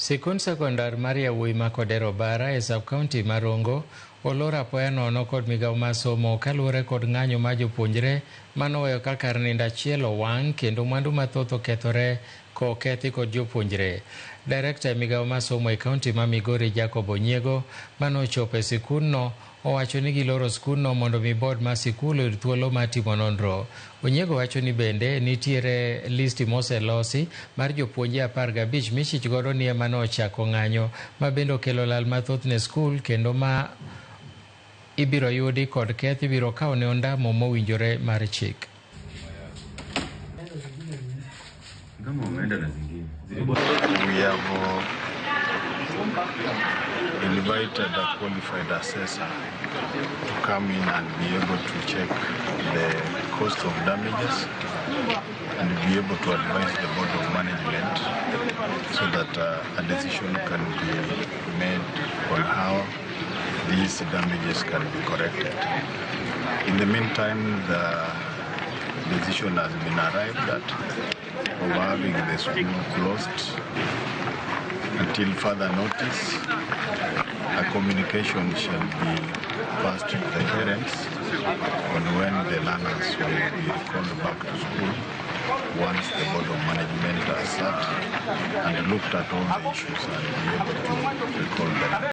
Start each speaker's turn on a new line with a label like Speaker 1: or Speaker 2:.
Speaker 1: Sikund sekondar mar yawuoyi ma Kodero Bara e sub-county ma Rongo olor apoya nono kod migawo mar somo kaluwore kod ng'anyo mar jopuonjre manoweyo ka kar nindo achiel owang' kendo mwandu mathoth okethore kokethi kod jopuonjre. Direkta e migawo mar somo e kaunti ma Migori Jacob Onyiego manochopo e sikundno owacho ni giloro skundno mondo mi board mar sikul oyud thuolo mar timo nonro. Onyiego wacho ni bende nitiere listi moselosi mar jopuonje 15 michich godo ni ema nochako ng'anyo ma bende okelo lal mathoth ne skul kendo ma ibiro yudi kod keth ibiro kawo ne ondamo mowinjore mar chik.
Speaker 2: We have invited a qualified assessor to come in and be able to check the cost of damages and be able to advise the board of management so that a decision can be made on how these damages can be corrected. In the meantime, the decision has been arrived at of having the school closed until further notice. A communication shall be passed to the parents on when the learners will be called back to school once the board of management has sat and looked at all the issues and be able to recall them.